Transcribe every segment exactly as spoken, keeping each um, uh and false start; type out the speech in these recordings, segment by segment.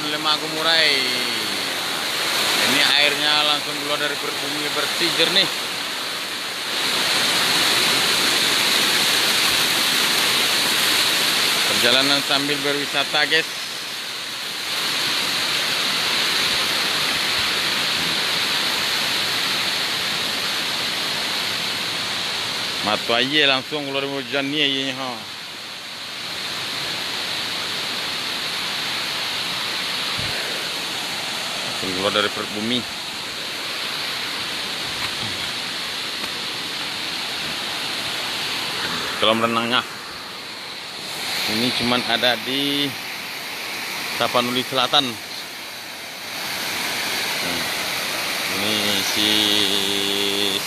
Lemah Gumurai. Ini airnya langsung keluar dari perut bumi, bersih, jernih. Perjalanan sambil berwisata, guys. Mato aia langsung keluar dari jernih aianyo, ha. Langsung keluar dari perut bumi. Kolam renangnya ini cuman ada di Tapanuli Selatan. Hmm. Ini si,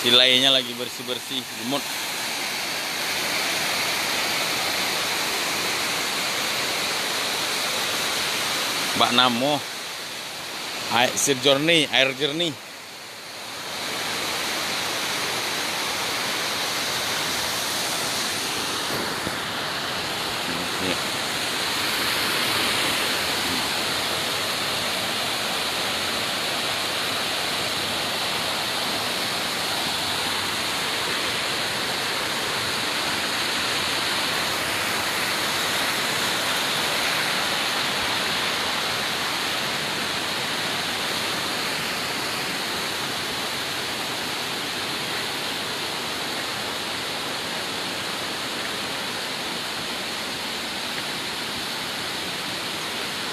si lainya lagi bersih-bersih, lumut. Bak namo air jernih, air jernih.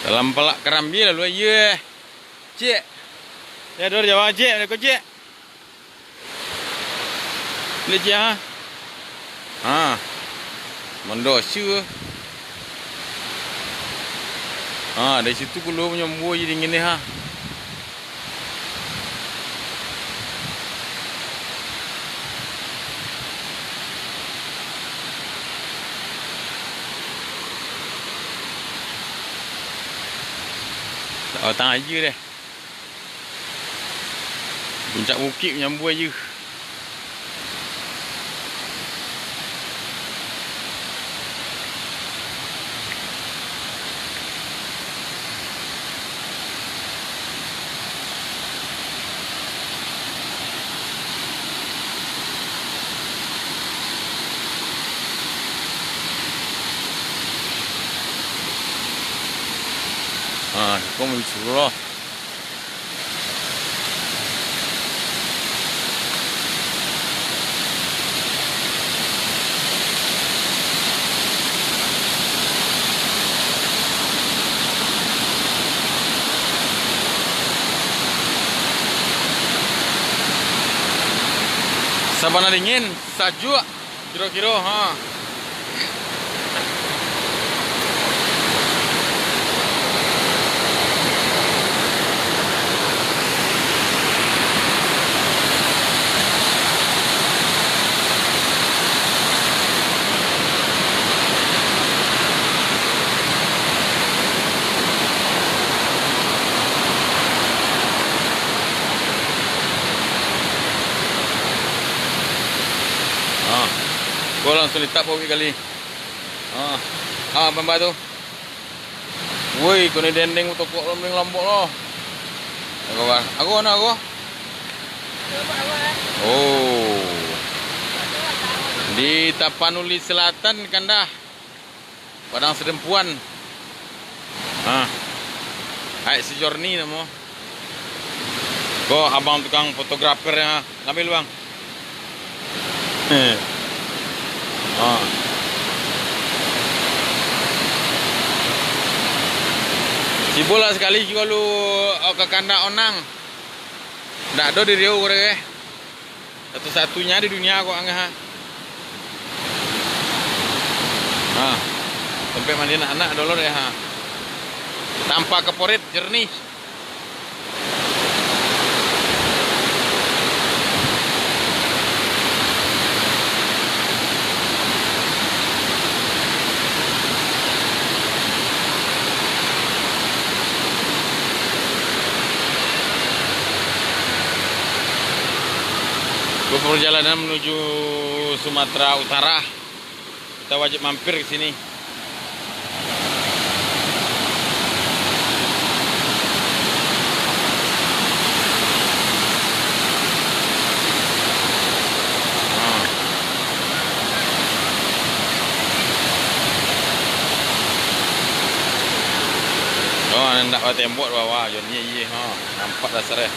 Dalam palak karambia lalu, ayo, eh. Cik. Ya, dor jawab, Cik. Assalamualaikum, Cik. Liek, Cik, ha. Ha. Mandosi. Ha, dari situ kulo manyambua je dingin ni, ha. Batang aja deh. Puncak bukik manyambua je. Ha, iko mah bisa lo. Sabana dingin, sajuak. Kiro-kiro, ha. Ha. Ko langsung ditap pabrik kali. Ha. Ha, bamba tu. Woi, koni dendeng utokok lambeng lambok lo. Ago, kan? Ago, na ago? Oh. Di Tapanuli Selatan, Kandah. Padang Sidempuan. Ha. Aek Sijorni namo. Ko abang tukang fotografer, ha. Ambil, Bang. Ha. Sibulah sakali juo lu, oh, ka kandak onang. Ndak ado di Riau ko doh, eh. Satu-satunya di dunia ko, angah. Ha. Tampek mandi anak-anak dulu deh, ha. Tanpa kaporit, jernih. Ko perjalanan menuju Sumatera Utara. Kita wajib mampir ke sini. Ah, tembok bawah, yo ni, iye, ha. Nampak dasar, eh.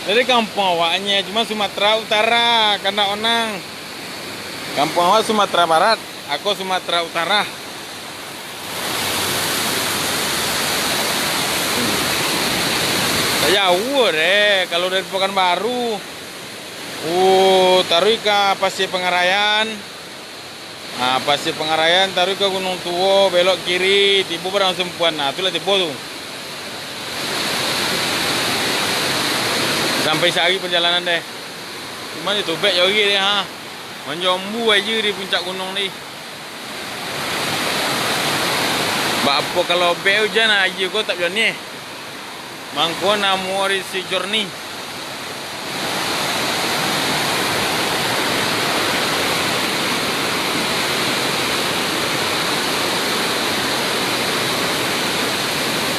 Jadi kampuang awaknyo cuma Sumatera Utara, kandak onang. Kampuang awak Sumatera Barat, ako Sumatera Utara. Jauah deh, kalau dari Pekanbaru, uh, taruih ka Pasir Pangarayan. Nah, Pasir Pangarayan, taruih ka Gunung Tuo, belok kiri, tibo Padang Sempuan. Nah, tu lah tibo tu. Sampai sahari perjalanan deh. Cuma di Tubek jauah deh, ha. Manjombu aja di puncak gunung ni. Bak apo kalau bek ujan, aja ko tak jadi. Mangko namo ari si Jorni.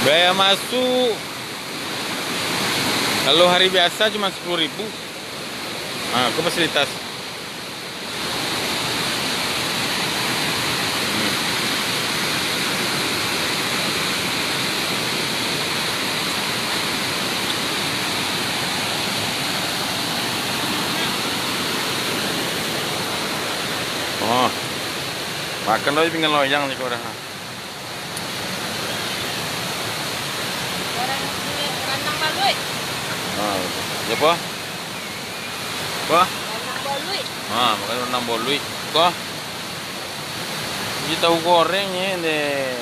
Biaya masuk kalau hari biasa cuma sepuluh ribu. Ha, ko fasilitas. Oh. Makan lagi pinggan loyang ni kau dah. Goreng rendang baluik. Ha, siapa? Apa? Rendang baluik. Ha, makan rendang baluik. Apa? Ini tahu goreng ni, deh.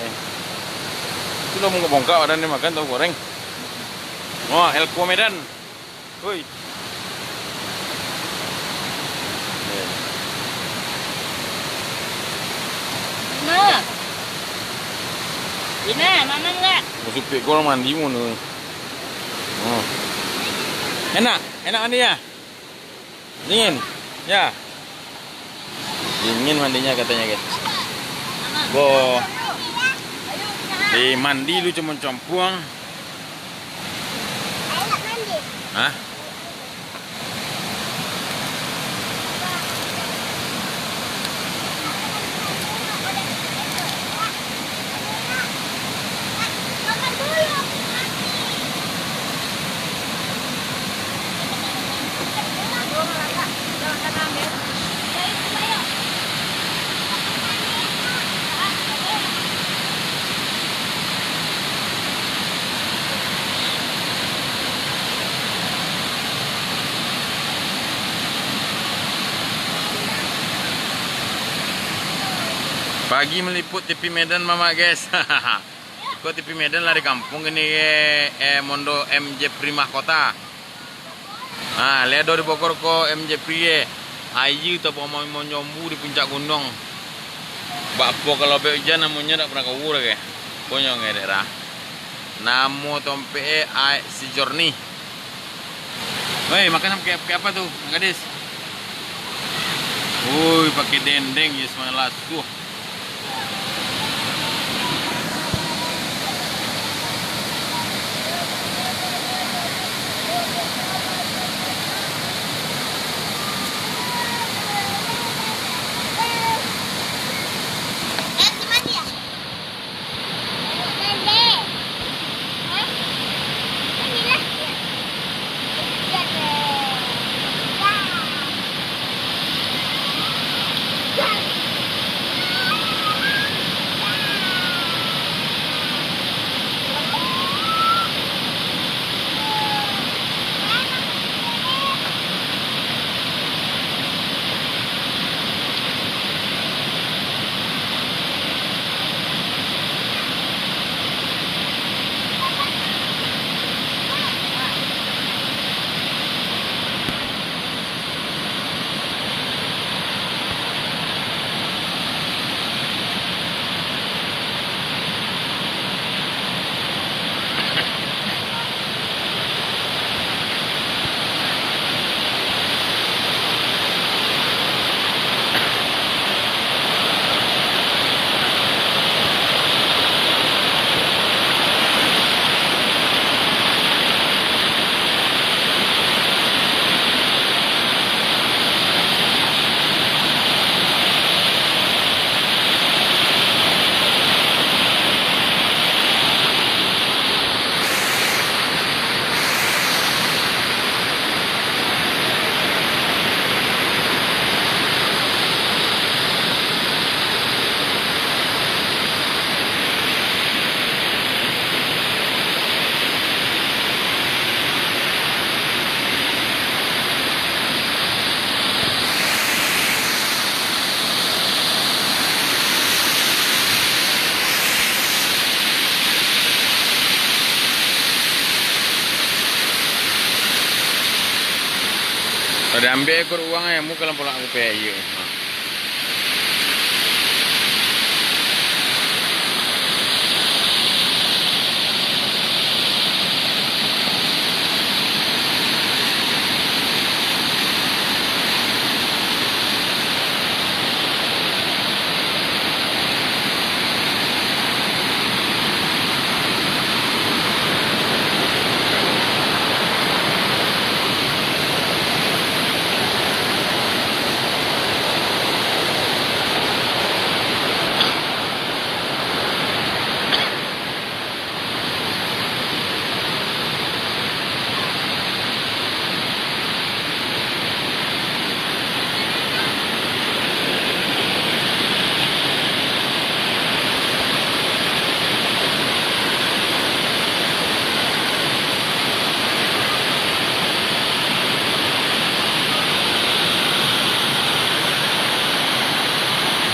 Itu lah bongkak-bongkak badan dia makan tahu goreng. Oh, Elko Medan. Oi. Ina. Ina, mamam nggak? Masuk pik gol mandi mun. Oh. Enak, enak mandi ya? Dingin? Ya. Dingin mandinya katanya, guys. Bo. Di mandi lu cuma compuang. Hah? Pagi meliput T V Medan, Mamak, guys. Iko T V Medan lah di kampuang kini, eh, Mondo M J Pri Mahkota. Ha, liek ado di Bogor ko M J Pri, eh. Aia tu apo, ma-, manjombu di puncak gunung. Bak apo kalau bek ujan namonyo dak pernah kawa doh, ke? Konyong, eh, dek, dah. Namo tompek, eh, Aek Sijorni. Woi, makan pakai, pakai apa tu, Mak Gadis? Woi, pakai dendeng, ya, semangat lasuah. Diambiak ekor uang, eh, muka lampau lak kupek, iyo.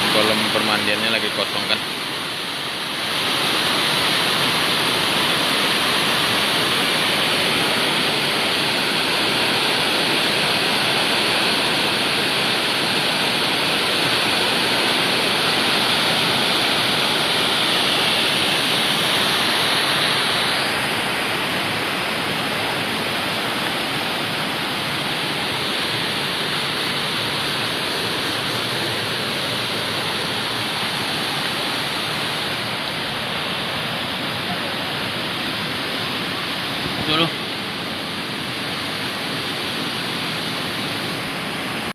Kolam permandiannya lagi kosong, kan? Dulu.